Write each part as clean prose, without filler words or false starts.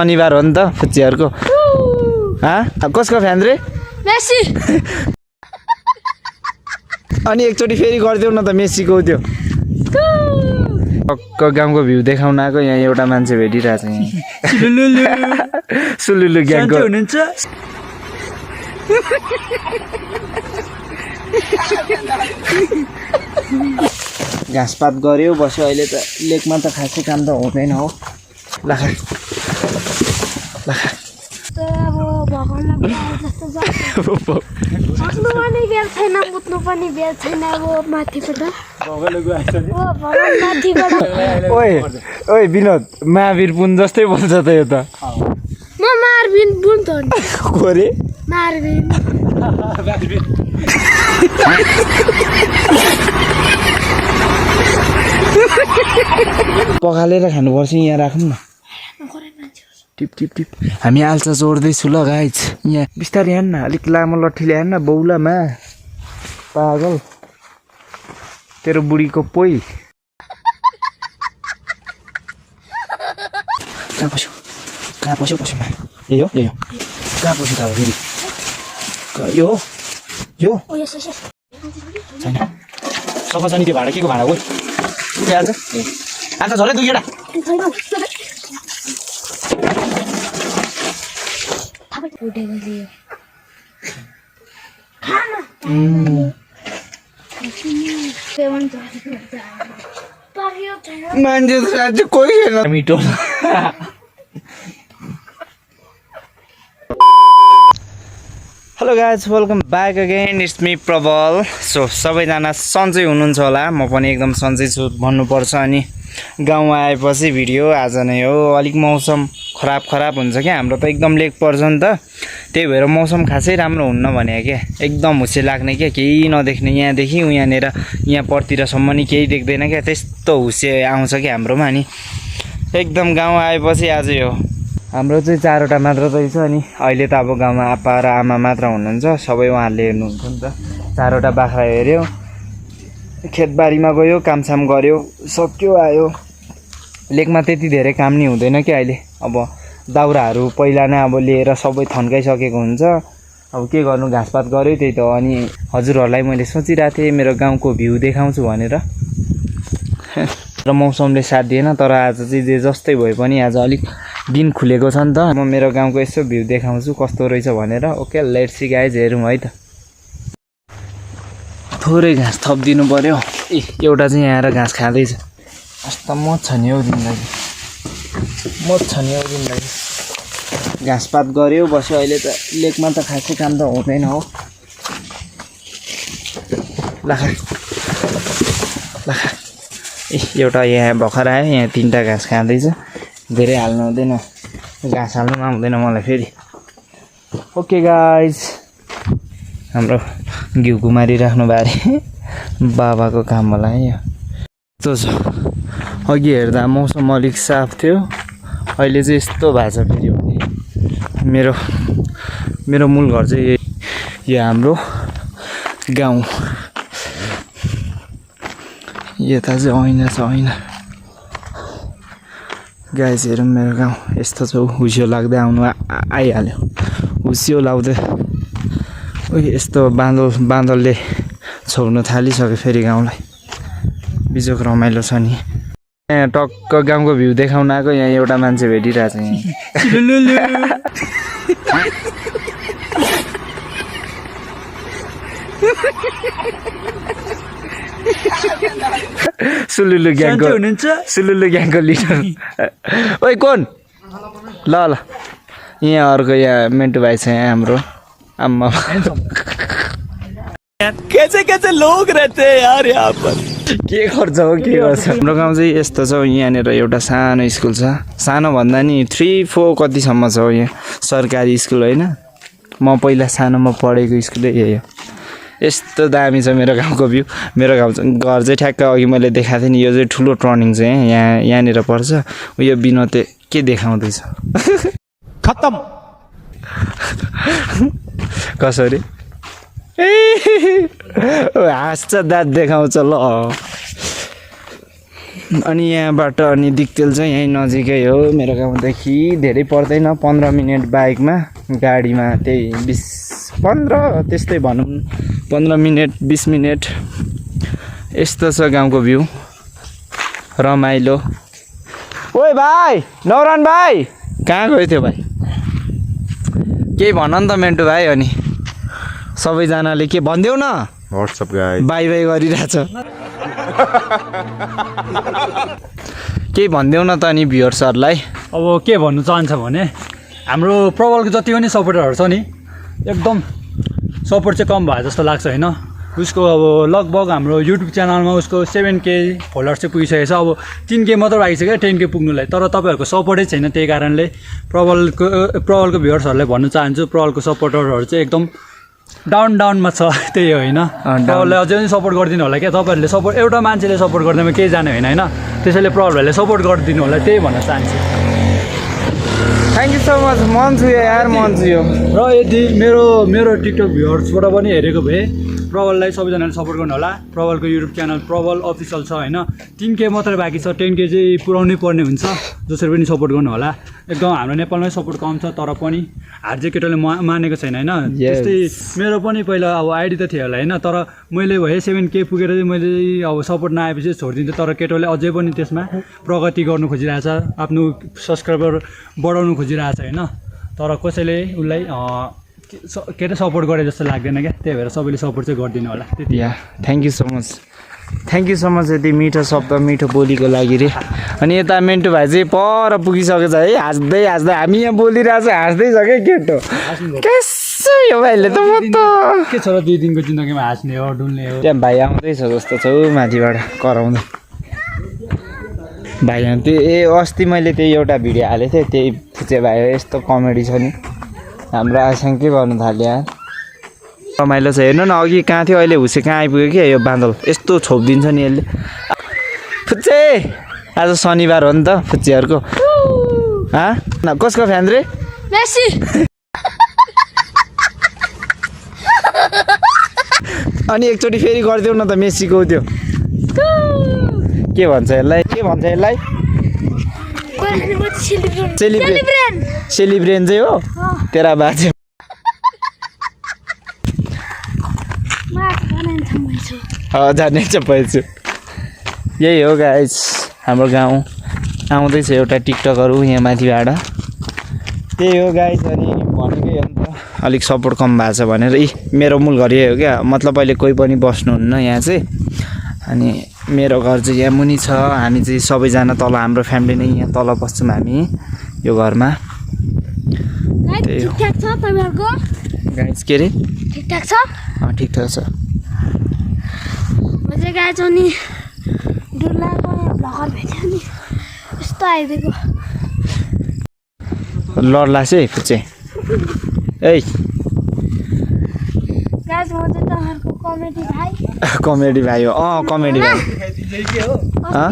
शनिबार हो नि त फुच्चीहरुको कसको फ्यान रे मेसी अनि एकचोटी फेरि गर्दियौ न त मेसीको त्यो पक्क गाउँको भ्यू देखाउन आएको यहाँ एउटा मान्छे भेटिरहेछ यहाँ सुलुलु ग्याङको हुनुहुन्छ घाँसपात गर्यो बस्यो अहिले त लेकमा त खासै काम त हुँदैन हो लाखा अब भगवानलाई जस्तो सक्नु पनि बेल छैन मुत्नु पनि बेल छैन अब माथिबाट भगवान माथिबाट ओए विनोद महावीर पुन जस्तै बोल्छ त यो त म मार्बिन बुन त को रे मार्बिन पखालेर खानुपर्छ यहाँ राखौँ न टिप टिप टिप हामी आल्चा जोड्दैछु ल गाइज यहाँ बिस्तारै हेर्न अलिक लामो लट्ठीले हेर्न बौलामा पागल तेरो बुढीको पोइ कहाँ पस्यो यही हो कहाँ पस्यो त अब फेरि यो छैन सफा छ नि त्यो भाडा के को भाडा हो आज आज झरे दुई केटा मान्छे त साँच्चै कोही छैन मिठो hello guys welcome back again it's me प्रबल सो सबैजना सन्चै हुनुहुन्छ होला म पनि एकदम सन्चै छु भन्नुपर्छ अनि गाउँ आएपछि भिडियो आज नै हो अलिक मौसम खराब हुन्छ क्या हाम्रो त एकदम लेक पर्छ नि त त्यही भएर मौसम खासै राम्रो हुन्न भने क्या एकदम हुस्से लाग्ने क्या केही नदेख्ने यहाँदेखि यहाँनिर यहाँ परतिरसम्म नि केही देख्दैन क्या त्यस्तो हुस्से आउँछ क्या हाम्रोमा अनि एकदम गाउँ आएपछि आज यो हाम्रो चाहिँ 4वटा मात्र रहेछ अनि अहिले त अब गाउँमा आप्पा र आमा मात्र हुनुहुन्छ सबै उहाँहरूले हेर्नुहुन्छ नि त 4वटा बाख्रा हेऱ्यो खेतबारीमा गयो कामसाम गर्यो सक्यो आयो लेकमा त्यति धेरै काम नि हुँदैन क्या अहिले अब दाउराहरू पहिला नै अब लिएर सबै थन्काइसकेको हुन्छ अब के गर्नु घाँसपात गर्यो त्यही त अनि हजुरहरूलाई मैले सोचिरहेको थिएँ मेरो गाउँको भ्यू देखाउँछु भनेर र मौसमले साथ दिएन तर आज चाहिँ जे जस्तै भए पनि आज अलिक दिन खुलेको छ नि त म मेरो गाउँको यसो भ्यू देखाउँछु कस्तो रहेछ भनेर ओके लेट्स सी गाइज हेरौँ है त थोरै घाँस थपिदिनु पर्यो एउटा चाहिँ यहाँ आएर घाँस खाँदैछ अस्ता मत छ नि हौ जिन्दगी घाँसपात गऱ्यो बस्यो अहिले त लेकमा त खासै काम त हुँदैन हो लाखा एउटा यहाँ भर्खर आयो यहाँ 3टा घाँस खाँदैछ धेरै हाल्नु हुँदैन घाँस हाल्नु पनि आउँदैन मलाई फेरि ओके गाइज हाम्रो घिउ कुमारी राख्नु बारे बाबाको काम होला है यो यस्तो छ अघि हेर्दा मौसम अलिक साफ थियो अहिले चाहिँ यस्तो भएको छ फेरि भने मेरो मूल घर चाहिँ यो हाम्रो गाउँ यता चाहिँ ऐना छ ऐना गाइस हेरौँ मेरो गाउँ यस्तो छ हुस्यो लाग्दै आउनु आइहाल्यो हुस्यो लाउँदै यस्तो बाँदरले छोड्नु थालिसक्यो फेरि गाउँलाई बिजोक रमाइलो छ नि यहाँ टक्क गाउँको भ्यू देखाउन आएको यहाँ एउटा मान्छे भेटिरहेछ यहाँ सुलुलु ग्याङको लिडर ओइ कोन ल यहाँ अर्को यहाँ मेन्टु भाइ छ यहाँ हाम्रो आम्मा कैसे लोग रहते हैं यार यहाँ पर के गर्छ हो के गर्छ हाम्रो गाउँ चाहिँ यस्तो छ यहाँनिर एउटा सानो स्कुल छ सानो भन्दा नि 3-4 कतिसम्म छ यहाँ सरकारी स्कुल होइन म पहिला सानोमा पढेको स्कुलै यही हो यस्तो दामी छ मेरो गाउँको भ्यू मेरो घर चाहिँ ठ्याक्क अघि मैले देखाएको थिएँ नि यो चाहिँ ठुलो टर्निङ चाहिँ यहाँनिर पर्छ यो विनोदले के देखाउँदैछ खत्तम कसरी हाँस्छ दाँत देखाउँछ ल अनि यहाँबाट अनि दिक्तेल चाहिँ यहीँ नजिकै हो मेरो गाउँदेखि धेरै पर्दैन 15 मिनट बाइकमा गाडीमा त्यही 15 त्यस्तै भनौँ 15 मिनट 20 मिनट यस्तो छ गाउँको भ्यू रमाइलो। ओइ भाइ नौरान भाइ कहाँ गयो थियो भाइ केही भन नि त मेन्टु भाइ। अनि सबैजनाले के भनिदेऊ न व्हाट्सअप गाइस बाई बाई गरिरहेछ केही भनिदेऊ न त अनि भ्युअर्सहरूलाई। अब के भन्नु चाहन्छ भने हाम्रो प्रबलको जति पनि सपोर्टरहरू छ नि एकदम सपोर्ट चाहिँ कम भयो जस्तो लाग्छ होइन। उसको अब लगभग हाम्रो युट्युब च्यानलमा उसको 7K फलोवर्स चाहिँ पुगिसकेको छ। अब 3K मात्र बाँकी छ क्या 10K पुग्नुलाई। तर तपाईँहरूको सपोर्टै छैन, त्यही कारणले प्रबलको भ्युअर्सहरूलाई भन्न चाहन्छु प्रबलको सपोर्टरहरू चाहिँ एकदम डाउनमा छ त्यही होइन। प्रबललाई अझै पनि सपोर्ट गरिदिनु होला क्या तपाईँहरूले। सपोर्ट एउटा मान्छेले सपोर्ट गर्दैमा केही जाने होइन होइन, त्यसैले प्रबल भाइले सपोर्ट गरिदिनु होला त्यही भन्न चाहन्छु। थ्याङ्क यू सो मच मन छु यार मन छु यो। र यदि मेरो टिकटक भ्युअर्सबाट पनि हेरेको भए प्रबललाई सबैजनाले सपोर्ट गर्नु होला। प्रबलको युट्युब च्यानल प्रबल अफिसियल छ होइन। 3K मात्रै बाँकी छ, 10K चाहिँ पुऱ्याउनै पर्ने हुन्छ। जसरी पनि सपोर्ट गर्नु होला। एकदम हाम्रो नेपालमै सपोर्ट कम छ तर पनि हार चाहिँ केटाले मानेको छैन होइन। त्यस्तै मेरो पनि पहिला अब आइडी त थियो होला होइन, तर मैले भए 7K पुगेर चाहिँ मैले अब सपोर्ट नआएपछि छोडिदिन्थेँ। तर केटोले अझै पनि त्यसमा प्रगति गर्नु खोजिरहेछ, आफ्नो सब्सक्राइबर बढाउनु खोजिरहेछ होइन। तर कसैले उसलाई के अरे सपोर्ट गरे जस्तो लाग्दैन क्या, त्यही भएर सबैले सपोर्ट चाहिँ गरिदिनु होला त्यति। या थ्याङ्क यू सो मच यति मिठो शब्द मिठो बोलीको लागि रे। अनि यता मिन्टु भाइ चाहिँ पर पुगिसकेछ है, हाँस्दै हामी यहाँ बोलिरहेछ हाँस्दै छ क्या केटो। कसो यो भाइले त म त के छ र 2 दिनको जिन्दगीमा हाँस्ने हो डुल्ने हो। त्यहाँ भाइ आउँदैछ जस्तो छ माथिबाट कराउँदै भाइ। त्यो अस्ति मैले त्यही एउटा भिडियो हालेको थिएँ, त्यही फुचे भाइ यस्तो कमेडी छ नि हाम्रो आसँग के गर्नु थाल्यो रमाइलो छ। हेर्नु न अघि कहाँ थियो अहिले हुसे कहाँ आइपुग्यो क्या यो बादल यस्तो छोपिदिन्छ नि यसले। फुच्चे आज शनिबार हो नि त फुच्चेहरूको। कसको फ्यान रे? मेसी। अनि एकचोटि फेरि गरिदेऊ न त मेसीको त्यो के भन्छ यसलाई सेलिब्रेन चाहिँ हो तेरा बाजे। जाने चपाइछु यही हो गाइस हाम्रो गाउँ आउँदैछ एउटा टिकटकहरू यहाँ माथिबाट त्यही हो गाइस। अनि भनेकै अन्त अलिक सपोर्ट कम भएको छ भनेर मेरो मूल घर यही हो क्या, मतलब अहिले कोही पनि बस्नुहुन्न यहाँ चाहिँ। अनि मेरो घर चाहिँ यहाँ मुनि छ, हामी चाहिँ सबैजना तल हाम्रो फ्यामिली नै यहाँ तल बस्छौँ हामी यो घरमा। ठिकठाक छ तपाईँहरूको गाइस के अरे ठिकठाक छ? ठिकठाक छ। म चाहिँ गाइस अनि डुलाको भर्खर भेट्यो नि यस्तो आइदिएको लड्ला है फुच्चे ए गाइस म चाहिँ तपाईँहरूको कमेडी भाइ हो। कमेडी भाइ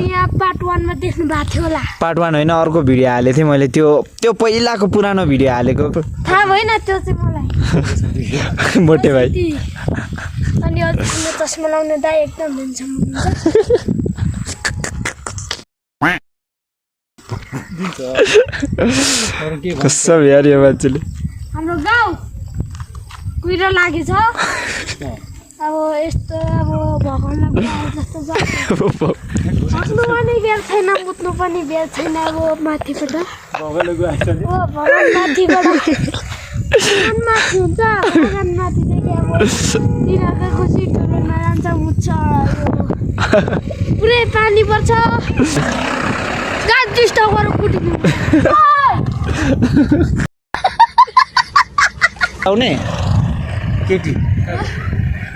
यहाँ पार्ट 1 मा देख्नु भएको थियो होला। पार्ट 1 होइन अर्को भिडियो हालेको थिएँ मैले, त्यो पहिलाको पुरानो भिडियो हालेको थाहा भएन त्यो चाहिँ मलाई मोटे भाइ। अनि अझै चस्मा लाउने दाइ एकदम ह्यान्डसम हुनुहुन्छ। कस्तो यार यो मान्छेले। हाम्रो गाउँ कुहिरो लागेछ अब यस्तो अब भगवान्लाई बोलाए जस्तो छ। बस्नु पनि बेल छैन, मुत्नु पनि बेल छैन। अब माथिबाट भगवान् माथिबाट माथि हुन्छ, भगवान् माथिदेखि अब तिनीहरूकै खुसी टुरेनमा जान्छ उठ्छ। पुरै पानी पर्छ गाडी डिस्टर्ब गरेर कुटिदिनु आउने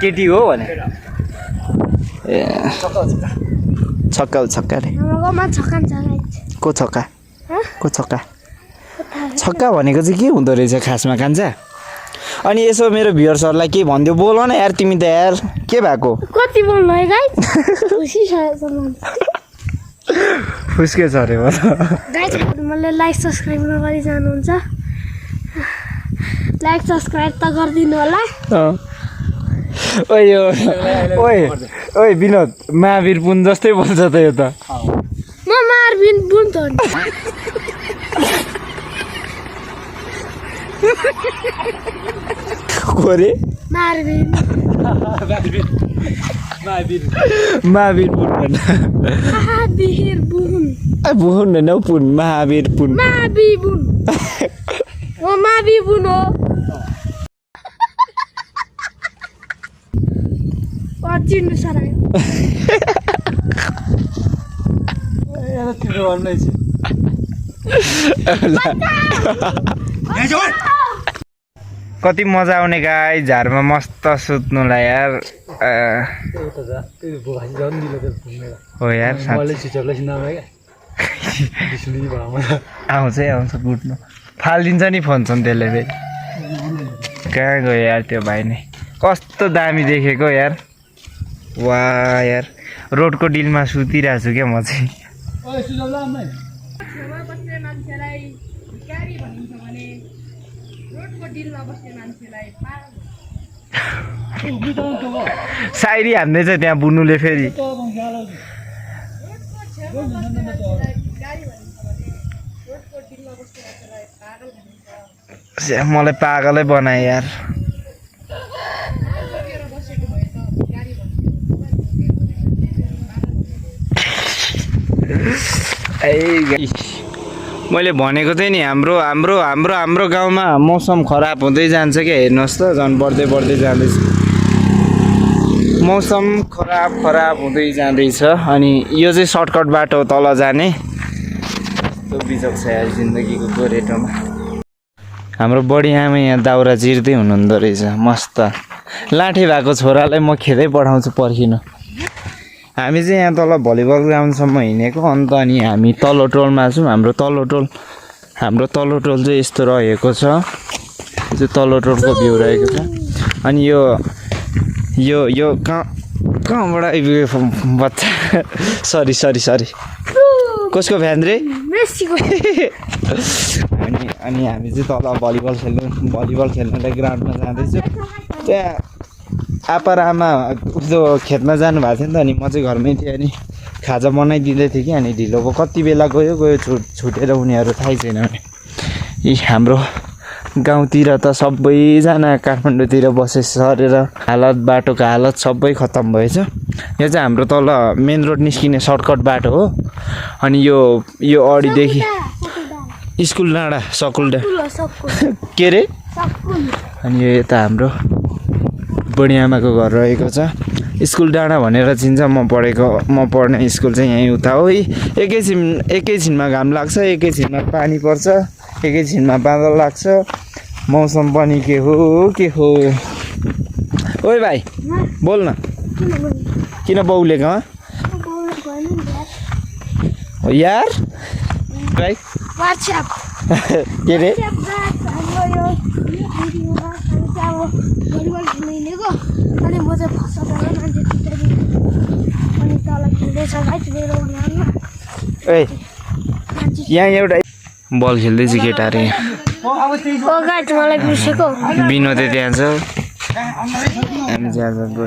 केटी हो भने ए छक्का रे। हाम्रो गाउँमा छक्कान छ को छक्का भनेको चाहिँ के हुँदो रहेछ खासमा कान्छा? अनि यसो मेरो भ्युअर्सहरूलाई के भनिदियो बोल न यार तिमी त यार के भएको कति बोल्नु है गाइस? खुसी छ फुस्के छ अरे गाइस। मलाई लाइक सब्सक्राइब नगरी जानुहुन्छ, लाइक सब्सक्राइब त गरिदिनु होला। ओए विनोद महावीर पुन जस्तै बोल्छ त यो त। मार्बिन बुन त नि कोरे मार्बिन महावीर पुन भन महावीर बुन बुन होइन हौ पुन महावीर पुन माबी बुन हो माबी बुन हो चिन्नु सरायो तिम्रो भन्नै छ कति मजा आउने गाई झारमा मस्त सुत्नुलाई यार हो यार आउँछ आउँछ गुट्नु फालिदिन्छ नि फोन छन् त्यसले फेरि कहाँ गयो यार त्यो भाइ नै कस्तो दामी देखेको यार वाह यार रोडको डिलमा सुतिरहेको छु क्या म चाहिँ सायरी हान्दैछ त्यहाँ बुनुले फेरि मलाई पागलै बनाए यार मैले भनेको थिएँ नि हाम्रो हाम्रो हाम्रो हाम्रो गाउँमा मौसम खराब हुँदै जान्छ क्या हेर्नुहोस् त झन् बढ्दै बढ्दै जाँदैछ मौसम खराब हुँदै जाँदैछ अनि यो चाहिँ सर्टकट बाटो तल जाने यस्तो बिजोग छ यार जिन्दगीको गोरेटोमा हाम्रो बडी आमा यहाँ दाउरा चिर्दै हुनुहुँदो रहेछ मस्त लाठे भएको छोरालाई म खेदै पठाउँछु पर्खिनु हामी चाहिँ यहाँ तल भलिबल ग्राउन्डसम्म हिँडेको अन्त अनि हामी तल्लो टोलमा छौँ हाम्रो तल्लो टोल चाहिँ यस्तो रहेको छ यो चाहिँ तल्लो टोलको भ्यू रहेको छ अनि यो यो यो कहाँबाट आइपुग्यो बच्चा सरी कसको फ्यान रे मेसीको अनि हामी चाहिँ तल भलिबल खेल्नलाई ग्राउन्डमा जाँदैछौँ त्यहाँ आप्पा र आमा उसो खेतमा जानुभएको थियो नि त अनि म चाहिँ घरमै थिएँ अनि खाजा बनाइदिँदै थिएँ कि अनि ढिलो भयो कति बेला गयो छुटेर उनीहरू थाहै छैन यी हाम्रो गाउँतिर त सबैजना काठमाडौँतिर बसेर सरेर बाटोको हालत सबै खत्तम भएछ यो चाहिँ हाम्रो तल मेन रोड निस्किने सर्टकट बाटो हो अनि यो अडीदेखि स्कुल डाँडा सकुल के रे अनि यो यता हाम्रो बडी आमाको घर रहेको छ स्कुल डाँडा भनेर चिन्छ म पढ्ने स्कुल चाहिँ यहीँ उता हो एकैछिनमा घाम लाग्छ एकैछिनमा पानी पर्छ एकैछिनमा बादल लाग्छ मौसम पनि के हो ओइ भाइ बोल न किन बौलेको यार भाइ के रे अनि म चाहिँ फसाएर मान्छे अनि तल खेल्दैछ ए यहाँ एउटा बल खेल्दैछ केटाहरू यहाँ मलाई बिर्सेको विनोदे त्यहाँ छ हामी चाहिँ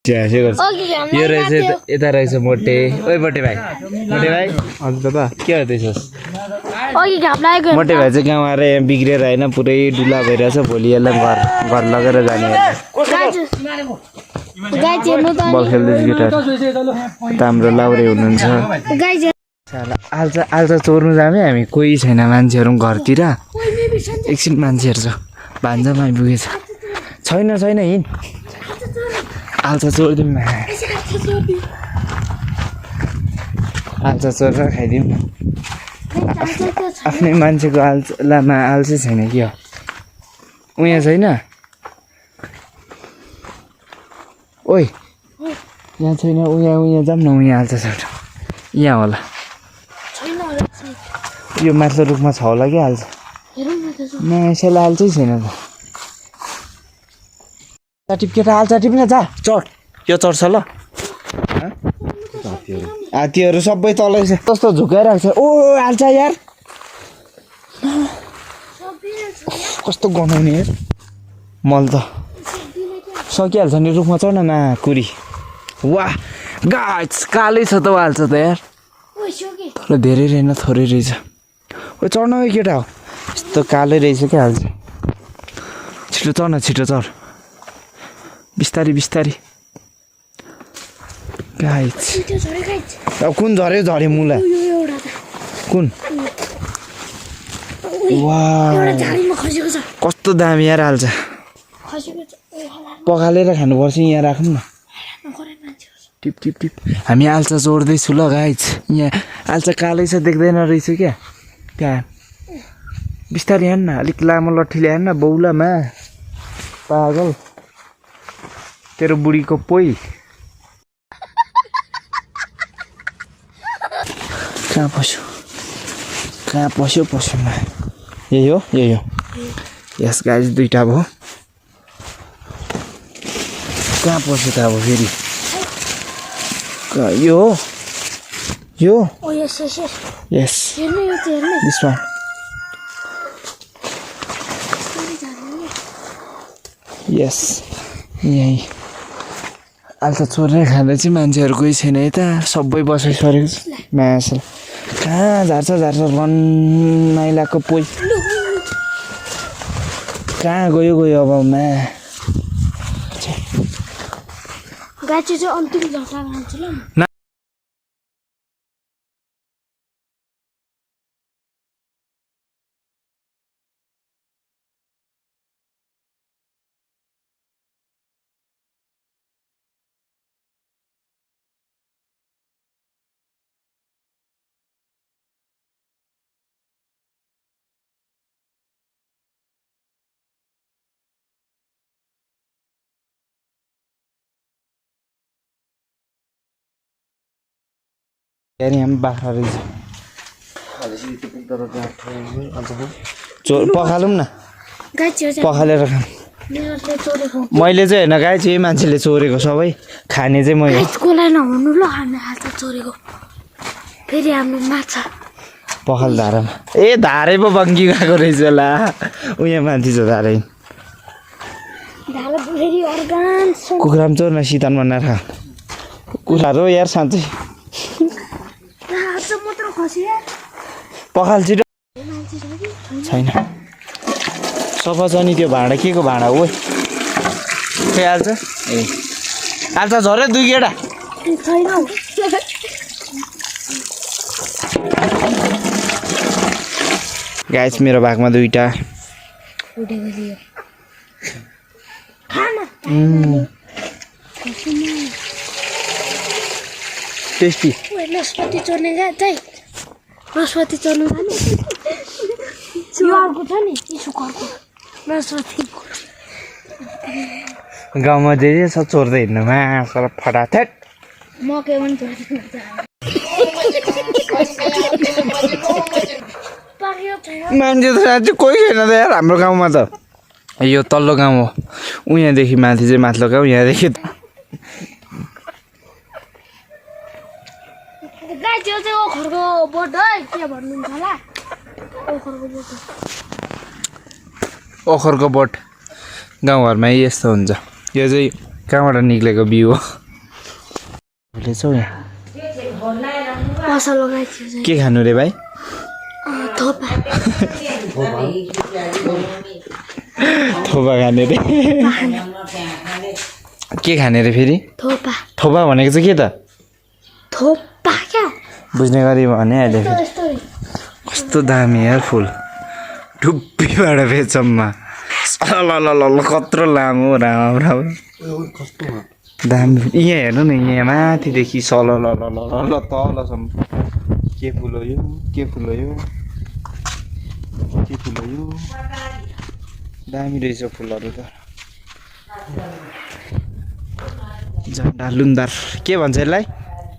यो रहेछ यता रहेछ मोटे ओइ मोटे भाइ हजुर दादा के गर्दैछस् मोटे भाइ चाहिँ गाउँ आएर यहाँ बिग्रेर होइन पुरै डुला भइरहेछ भोलि यसलाई घर लगेर जाने बल खेल्दैछ केटाहरू हाम्रो लाउरे हुनुहुन्छ आल्चा चोर्नु जाने हामी कोही छैन मान्छेहरू घरतिर एकछिन मान्छेहरू छ भान्जामा आइपुगेछ छैन हिँड आल्चा चोरिदिउँ न आल्चा चोरेर खाइदिउँ न आफ्नै मान्छेको आल्चामा आल्छै छैन कि हो उहाँ छैन ओइ यहाँ छैन उहाँ जाऊँ न उहाँ आल्छ छ यहाँ होला यो माथिल्लो रुखमा छ होला कि हाल्छ यसैलाई हाल्छै छैन त टिप्केर हाल्छ टिप्न जा चढ यो चढ्छ ल हात्तीहरू सबै तलै छ कस्तो झुकाइरहेको छ ओ हाल्छ यार कस्तो गनाउने यार मल त सकिहाल्छ नि रुखमा चढ्न न कुरी वाह गाइस कालै छ त हाल्छ त यार ओइ सोके ल धेरै रहेन थोरै रहेछ ओ चढ्न है केटा हो यस्तो कालै रहेछ क्या हाल्छ छिटो चढ न छिटो चढ बिस्तारी बिस्तारी गाइस त्यो झरे गाइस अब कुन झरे मुला यो एउटा त कुन वाह एउटा झाडीमा खसेको छ कस्तो दामी यार हाल्छ खसेको छ पखालेर खानुपर्छ यहाँ राखौँ न टिप टिप टिप हामी आल्चा जोड्दैछु ल गाइज यहाँ आल्चा कालै छ देख्दैन रहेछ क्या त्यहाँ बिस्तारै हान्न अलिक लामो लट्ठीले हान्न बौलामा पागल तेरो बुढीको पोइ कहाँ पस्यो पस्योमा यही हो यस गाइज दुईटा भयो कहाँ पस्यो त अब फेरि यो ओ यस यस यस यस हेर्नु यो चाहिँ हेर्नु दिस वान यस यहीँ अहिले त चोरेर खाँदा चाहिँ मान्छेहरू कोही छैन है त सबै बसाइ सरेको छ म्यास कहाँ झार्छ माइलाको पोइ कहाँ गयो अब मा गाची चाहिँ अन्तिम झर्का खान्छु ल यहाँ हामी बाख्रा रहेछ पखालौँ न गाची चाहिँ पखालेर खाऊँ मेरोले चोरेको मैले चाहिँ होइन गाई चाहिँ मान्छेले चोरेको सबै खाने चाहिँ मैले कसलाई नहुनु ल हामी हात चोरेको फेरि हाम्रो माछा पखाल धारामा ए धारै पो बङ्गी गएको रहेछ ला उयो माथि छ धारै धारा फेरि अर्गान कुखुरा पनि चोर न सितान बनाएर खा कुखुराहरू यार साँच्चै मात्र खस्यो पखाल छिटो मान्छे छ कि छैन सफा छ नि त्यो भाँडा के को भाँडा हो खै हाल्छ ए हाल्छ झऱ्यो दुई केटा छैन गाइस मेरो भागमा दुईटा उडेको थियो खाना टेस्टी नस्पति चोर्ने चाहिँ नस्पति चोर्नु जाने यो अर्को छ नि सुकरको नस्पति गाउँमा जे छ चोर्दै हिँड्नु मासर फटाथेट म के पनि चोर्दिनँ मान्छे त साँच्चै कोही छैन त यार हाम्रो गाउँमा त यो तल्लो गाउँ हो उहाँदेखि माथि चाहिँ माथिल्लो गाउँ यहाँदेखि गाई त्यो चाहिँ ओखरको बोट है के भन्नुहुन्छ होला ओखरको बोट ओखरको बोट गाउँघरमा यस्तो हुन्छ यो चाहिँ कहाँबाट निक्लेको बिउ हो यहाँ मसला गाई थियो चाहिँ के खानु रे भाइ थोपा थोपा खाने रे के खाने रे फेरि थोपा थोपा भनेको चाहिँ के त थोपा क्या बुझ्ने गरी भने अहिले फेरि यस्तो कस्तो दामी यार फुल टुप्पीबाट बेचम्मा ल कत्रो लामो राम राम दामी यहाँ हेर्नु न यहाँ माथिदेखि सल ल तलसम्म के फुल हो यो के फुल हो यो दामी रहेछ फुलहरू त झन्डा लुन्दार के भन्छ यसलाई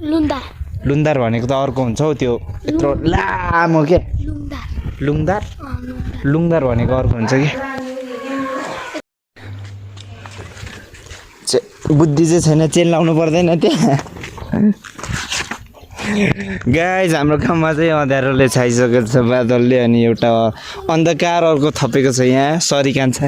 लुन्दा लुन्दार भनेको त अर्को हुन्छ हौ त्यो यत्रो लामो के लुन्दा लुङदार लुङदार भनेको अर्को हुन्छ कि बुद्धि चाहिँ छैन चेन लाउनु पर्दैन त्यहाँ गाइज हाम्रो गाउँमा चाहिँ अँध्यारोले छाइसकेको छ बादलले अनि एउटा अन्धकार अर्को थपेको छ यहाँ सरी कान्छा